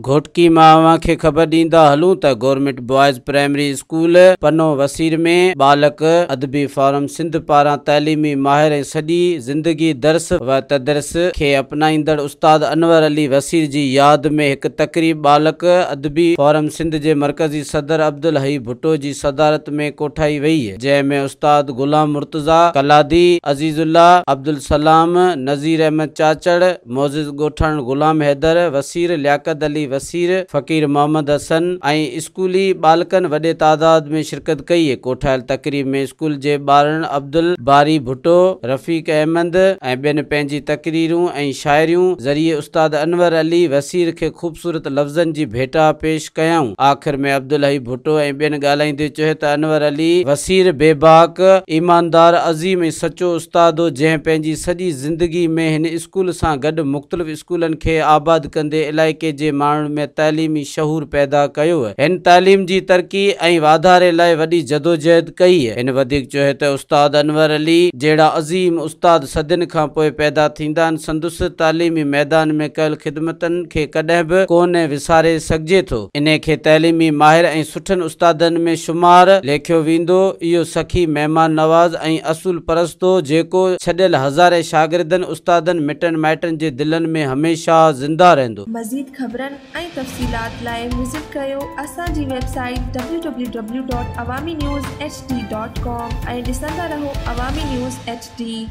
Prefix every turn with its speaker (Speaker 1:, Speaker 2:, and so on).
Speaker 1: گهوٽڪي مان اوهان کي خبر ڏيندا هلون ته government boys primary school Pano Wasir ۾ Balak Adabi forum Sindh پاران تعليمي ماهر ۽ سڄي زندگي درس و تدريس کي اپنائيندڙ استاد انور علي وسير جي ياد ۾ هڪ تقريب ٻالڪ ادبي فورم سنڌ جي مرڪزي صدر عبدالحئي ڀٽو جي صدارت ۾ ڪوٺائي وئي جنهن ۾ استاد غلام مرتضيٰ ڪلادي، عزيز الله، عبدالسلام، نذير احمد چاچڙ، معزز ڳوٺاڻن غلام حيدر وسير، لياقت علي وسير، فقير محمد حسن ۽ اسڪولي ٻالڪن وڏي تعداد ۾ شرڪت ڪئي. ڪوٺايل تقريب ۾ اسڪول جي ٻارڙن عبدالباري ڀٽو، رفيق احمد ۽ ٻين پنهنجي تقريرون ۽ شاعريون ذريعي استاد انور علي وسير کي خوبصورت لفظن جي ڀيٽا پيش ڪيائون. آخر ۾ عبدالحئي ڀٽو ۽ ٻين ڳالهائيندي چيو ته انور علي وسير بيباڪ، ايماندار، عظيم ۽ سچو استاد هو جنهن پنهنجي سڄي زندگي ۾ هن اسڪول سان گڏ مختلف اسڪولن کي آباد ڪندي علائقي جي ماڻهن ۾ تعليمي شعور پيدا ڪيو. هن تعليم جي ترقي ۽ واڌاري لاء وڏي جدوجهد ڪئي. هن وڌيڪ چيو ته استاد انور علي جهڙا عظيم استاد صدين کان پوء پيدا ٿيندا آهن، سندس تعليمي ميدان ۾ ڪيل خدمتن کي ڪڏهن به ڪونه وساري سگهجي ٿو. انهي کي تعليمي ماهر ۽ سٺن استادن ۾ شمار ليکيو ويندو. اهو سخي، مهمان نواز ۽ اصول پرست هو، جيڪو ڇڏيل هزارين شاگردن، استادن، مٽن مائٽن جي دلن ۾ هميشه زنده رهندو.
Speaker 2: مزيد خبرن ۽ تفصيلات لاء وزٽ ڪريو اسان جي website W W W dot Awami news H D dot com ۽ ڏسندا رهو عوامي نيوز ايڇ ڊي.